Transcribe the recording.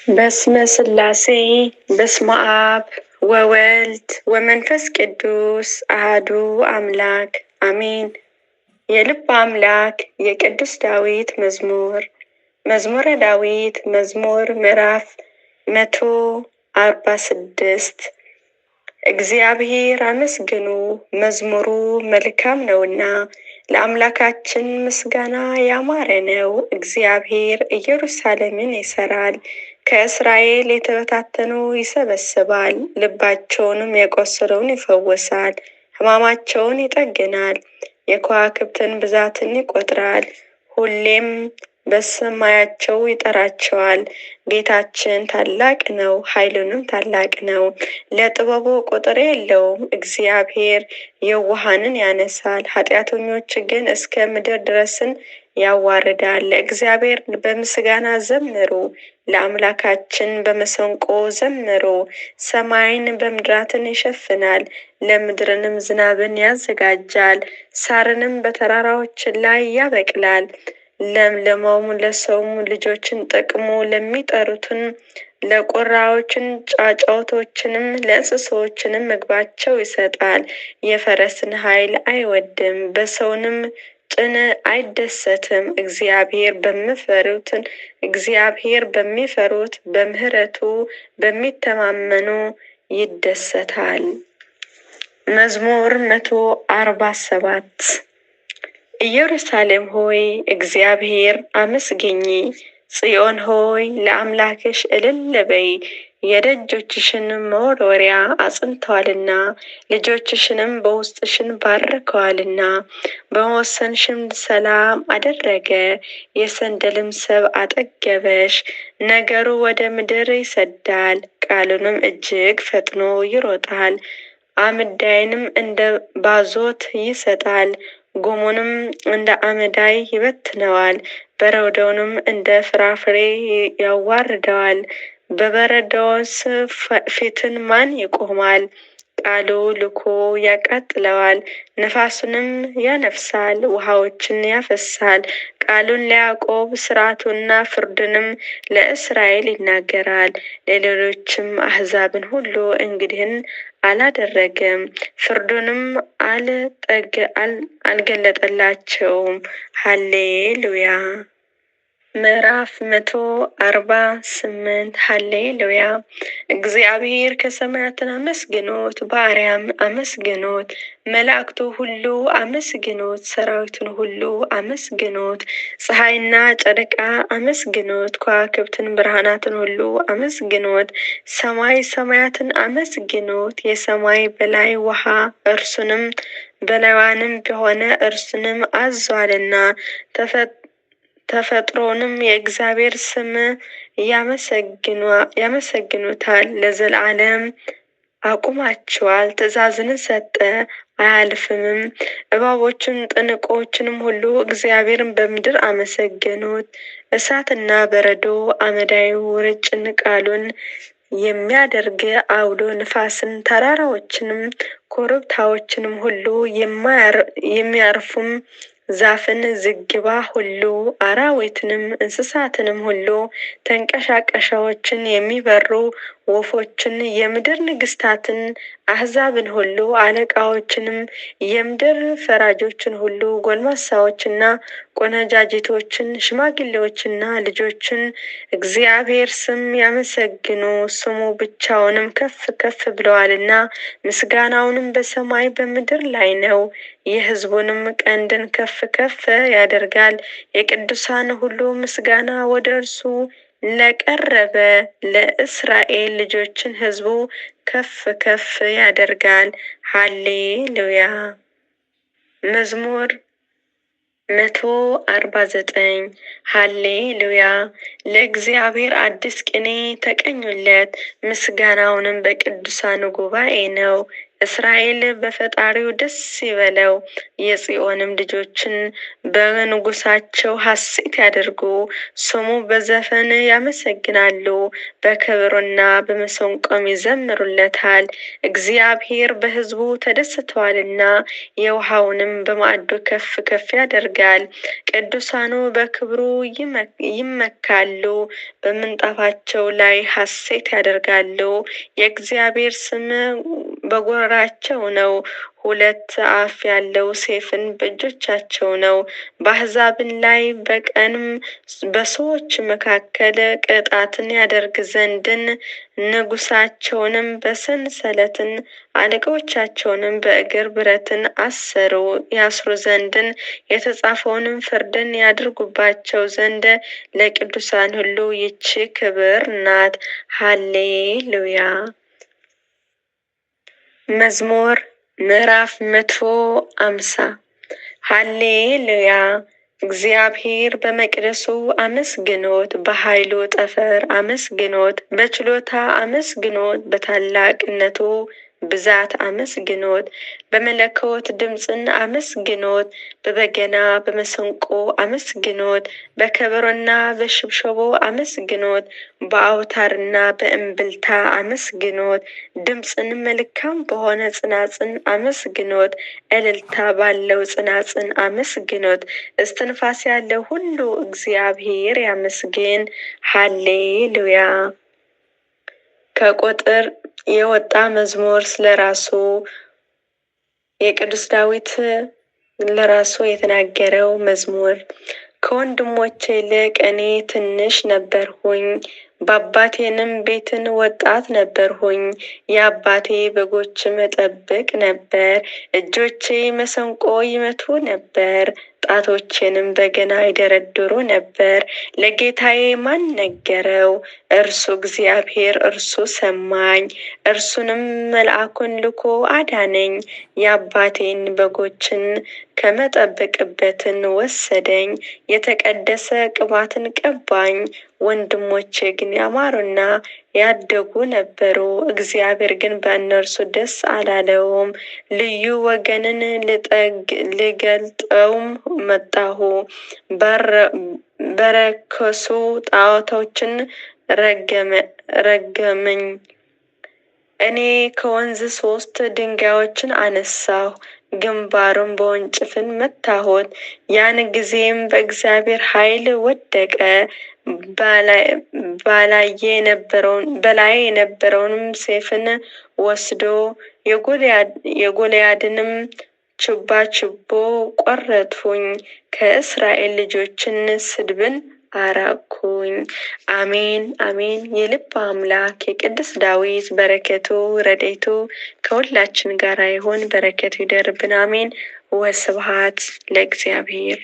በስመ ሥላሴ በስመ አብ ወወልድ ወመንፈስ ቅዱስ አሐዱ አምላክ አሜን። የልብ አምላክ የቅዱስ ዳዊት መዝሙር። መዝሙረ ዳዊት መዝሙር ምዕራፍ 146። እግዚአብሔር አመስግኑ፣ መዝሙሩ መልካም ነውና፣ ለአምላካችን ምስጋና ያማረ ነው። እግዚአብሔር ኢየሩሳሌምን ይሠራል፣ ከእስራኤል የተበታተኑ ይሰበስባል። ልባቸውንም የቆሰለውን ይፈውሳል፣ ሕማማቸውን ይጠግናል። የከዋክብትን ብዛትን ይቆጥራል፣ ሁሌም በሰማያቸው ይጠራቸዋል። ጌታችን ታላቅ ነው፣ ኃይሉንም ታላቅ ነው፣ ለጥበቡ ቁጥር የለውም። እግዚአብሔር የዋሃንን ያነሳል፣ ኃጢአተኞች ግን እስከ ምድር ድረስን ያዋርዳል። ለእግዚአብሔር በምስጋና ዘምሩ፣ ለአምላካችን በመሰንቆ ዘምሩ። ሰማይን በምድራትን ይሸፍናል፣ ለምድርንም ዝናብን ያዘጋጃል፣ ሳርንም በተራራዎች ላይ ያበቅላል። ለምለመውም ለሰውም ልጆችን ጥቅሙ ለሚጠሩትን ለቁራዎችን ጫጫቶችንም ለእንስሳዎችንም ምግባቸው ይሰጣል። የፈረስን ኃይል አይወድም፣ በሰውንም ጭን አይደሰትም። እግዚአብሔር በሚፈሩት በምሕረቱ በሚተማመኑ ይደሰታል። መዝሙር 147። ኢየሩሳሌም ሆይ እግዚአብሔር አመስግኚ፣ ጽዮን ሆይ ለአምላክሽ እልል በይ። የደጆችሽን መወርወሪያ አጽንተዋልና፣ ልጆችሽንም በውስጥሽን ባርከዋልና። በመወሰንሽም ሰላም አደረገ፣ የሰንደልም ሰብ አጠገበሽ። ነገሩ ወደ ምድር ይሰዳል፣ ቃሉንም እጅግ ፈጥኖ ይሮጣል። አመዳይንም እንደ ባዞት ይሰጣል፣ ጉሙንም እንደ አመዳይ ይበትነዋል። በረዶውንም እንደ ፍራፍሬ ያዋርደዋል። በበረዶውስ ፊትን ማን ይቆማል? ቃሉ ልኮ ያቃጥለዋል፣ ነፋሱንም ያነፍሳል፣ ውሃዎችን ያፈሳል። ቃሉን ለያዕቆብ ሥርዓቱንና ፍርዱንም ለእስራኤል ይናገራል። ለሌሎችም አሕዛብን ሁሉ እንግዲህን አላደረገም፣ ፍርዱንም አልገለጠላቸውም። ሃሌሉያ። ምዕራፍ 148። ሃሌሉያ። እግዚአብሔር ከሰማያትን አመስግኑት፣ በአርያም አመስግኑት፣ መላእክቱ ሁሉ አመስግኑት፣ ሰራዊቱን ሁሉ አመስግኑት፣ ፀሐይና ጨረቃ አመስግኑት፣ ከዋክብትን ብርሃናትን ሁሉ አመስግኑት፣ ሰማይ ሰማያትን አመስግኑት። የሰማይ በላይ ውሃ እርሱንም በላይዋንም በሆነ እርሱንም አዟልና ተፈጥሮንም የእግዚአብሔር ስም ያመሰግኑታል። ለዘላለም አቁማቸዋል። ትእዛዝን ሰጠ አያልፍምም። እባቦችን ጥንቆችንም ሁሉ እግዚአብሔርን በምድር አመሰገኑት። እሳትና በረዶ አመዳይ ውርጭን ቃሉን የሚያደርግ አውሎ ንፋስን ተራራዎችንም ኮረብታዎችንም ሁሉ የሚያርፉም ዛፍን ዝግባ ሁሉ አራዊትንም እንስሳትንም ሁሉ ተንቀሳቃሾችን የሚበሩ ወፎችን የምድር ንግስታትን አሕዛብን ሁሉ አለቃዎችንም የምድር ፈራጆችን ሁሉ ጎልማሳዎችና ቆነጃጅቶችን ሽማግሌዎችና ልጆችን እግዚአብሔር ስም ያመሰግኑ። ስሙ ብቻውንም ከፍ ከፍ ብለዋልና ምስጋናውንም በሰማይ በምድር ላይ ነው። የሕዝቡንም ቀንድን ከፍ ከፍ ያደርጋል። የቅዱሳን ሁሉ ምስጋና ወደ እርሱ ለቀረበ ለእስራኤል ልጆችን ሕዝቡ ከፍ ከፍ ያደርጋል። ሃሌሉያ። መዝሙር 149። ሃሌሉያ። ለእግዚአብሔር አዲስ ቅኔ ተቀኙለት፣ ምስጋናውንም በቅዱሳኑ ጉባኤ ነው። እስራኤል በፈጣሪው ደስ ይበለው፣ የጽዮንም ልጆችን በንጉሳቸው ሐሴት ያደርጉ። ስሙ በዘፈን ያመሰግናሉ፣ በከበሮና በመሰንቆም ይዘምሩለታል። እግዚአብሔር በሕዝቡ ተደስተዋልና የውሃውንም በማዕዱ ከፍ ከፍ ያደርጋል። ቅዱሳኑ በክብሩ ይመካሉ፣ በምንጣፋቸው ላይ ሐሴት ያደርጋሉ። የእግዚአብሔር ስም በጎረራቸው ነው፣ ሁለት አፍ ያለው ሰይፍን በእጆቻቸው ነው። በአሕዛብን ላይ በቀንም በሰዎች መካከል ቅጣትን ያደርግ ዘንድን ንጉሳቸውንም በሰንሰለትን አለቆቻቸውንም በእግር ብረትን አሰሩ ያስሩ ዘንድን የተጻፈውንም ፍርድን ያድርጉባቸው ዘንድ ለቅዱሳን ሁሉ ይህች ክብር ናት። ሃሌሉያ። መዝሙር ምዕራፍ 150። ሃሌሉያ። እግዚአብሔር በመቅደሱ አመስግኖት፣ በኃይሉ ጠፈር አመስግኖት፣ በችሎታ አመስግኖት፣ በታላቅነቱ ብዛት አመስግኖት፣ በመለኮት ድምፅን አመስግኖት፣ በበገና በመሰንቆ አመስግኖት፣ በከበሮና በሽብሸቦ አመስግኖት፣ በአውታርና በእምብልታ አመስግኖት፣ ድምፅን መልካም በሆነ ጽናጽን አመስግኖት፣ እልልታ ባለው ጽናጽን አመስግኖት። እስትንፋስ ያለው ሁሉ እግዚአብሔር ያመስግን። ሃሌሉያ። ከቁጥር የወጣ መዝሙር ስለራሱ የቅዱስ ዳዊት ለራሱ የተናገረው መዝሙር። ከወንድሞቼ ይልቅ እኔ ትንሽ ነበርሁኝ፣ በአባቴንም ቤትን ወጣት ነበርሁኝ። የአባቴ በጎችም እጠብቅ ነበር። እጆቼ መሰንቆ ይመቱ ነበር፣ ጣቶቼንም በገና ይደረድሩ ነበር። ለጌታዬ ማን ነገረው? እርሱ እግዚአብሔር፣ እርሱ ሰማኝ። እርሱንም መልአኩን ልኮ አዳነኝ። የአባቴን በጎችን ከመጠበቅበትን ወሰደኝ። የተቀደሰ ቅባትን ቀባኝ። ወንድሞቼ ግን ያማሩና ያደጉ ነበሩ፣ እግዚአብሔር ግን በእነርሱ ደስ አላለውም። ልዩ ወገንን ልገልጠውም መጣሁ። በረከሱ ጣዖቶችን ረገመኝ። እኔ ከወንዝ 3 ድንጋዮችን አነሳሁ፣ ግንባሩን በወንጭፍን መታሁት። ያን ጊዜም በእግዚአብሔር ኃይል ወደቀ። በላዬ የነበረውንም ሰይፍን ወስዶ የጎልያድንም ችባችቦ ቆረጥሁኝ። ከእስራኤል ልጆችን ስድብን አራቅሁኝ። አሜን አሜን። የልብ አምላክ የቅዱስ ዳዊት በረከቱ ረድኤቱ ከሁላችን ጋር ይሁን። በረከቱ ይደርብን። አሜን። ወስብሐት ለእግዚአብሔር።